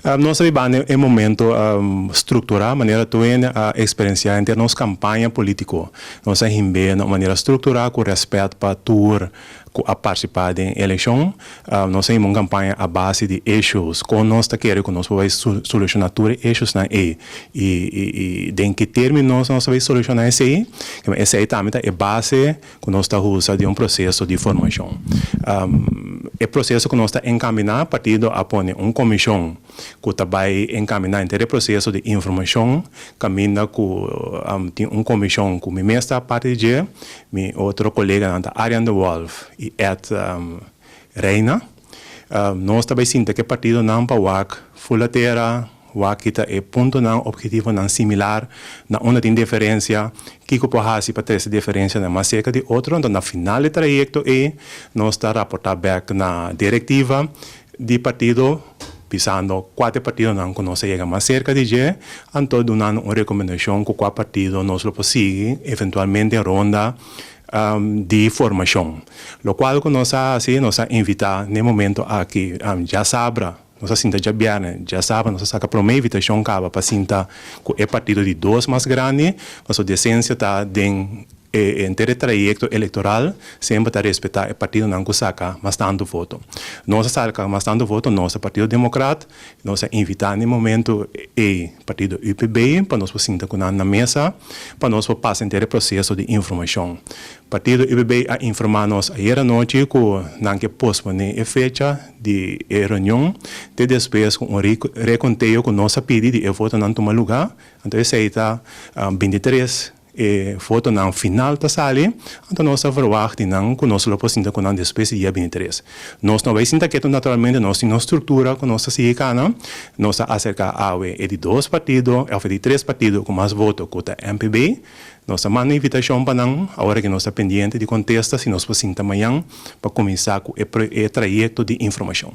Nos a biba e momento strukturá manera tur hende a eksperensiá henter nos kampaña polítiko. Nos a himbe na un manera strukturá ku rèspèt pa tur ku a partisipá den elekshon. Nos a himba un kampaña a base di issues, kon nos ta kere ku nos por bai solushoná tur e issuesnan ei i den ki términos nos ta bai solushoná esei. Esei tambe ta e base ku nos ta usa di un proseso di formashon. E proseso ku nos ta enkaminá, partido a pone un komishon ku ta bai enkaminá henter e proseso di informashon, kaminda ku tin un komishon ku mi mes ta parti di dje, mi otro koleganan ta Arjan de Wolff i Ed Reina. Nos ta bai sinta ku e partidonan pa wak fula tera, wak kita e puntonan, obhetivonan similar, na unda tin diferensia, kiko por hasi pa trese diferensianan mas serka di otro. Anto na final di trayekto ei nos ta raportá bèk na direktiva di partido bisando kua ta e partidonan ku nos a yega mas serka di dje, anto dunando un rekomendashon ku kua partido nos lo por sigui eventualmente ronda di formashon. Lokual ku nos a hasi, nos a invitá na e momento aki djasabra, nos a sinta djabièrnè, djasabra nos a saka promé invitashon kaba pa sinta ku e partido di dos mas grandi, pasobra di esensia ta den e henter e trayekto elektoral semper ta respetá e partidonan ku saka mas tantu voto. Nos a saka mas tantu voto, nos ta Partido Demokrat, nos a invitá na e momento ei partido UPB pa nos por sinta ku nan na mesa pa nos por pasa henter e proseso di informashon. Partido UPB a informá nos ayer anochi ku nan ke posponé e fecha di e reunion te despues ku un rekonteo ku nos a pidi di e votonan tuma lugá. Anto esei ta 23 e votonan final ta sali, anto nos ta verwagt di nan ku nos lo por sinta ku nan despues di dia 23. Nos no bai sinta ketu naturalmente, nos tin nos struktura ku nos ta sigui kana. Nos ta aserká awe e di dos partido òf e di tres partido ku mas voto ku ta MPB. Nos ta manda invitashon pa nan, awor aki nos ta pendiente di kontesta si nos por sinta mañan pa kuminsá ku e trayekto di informashon.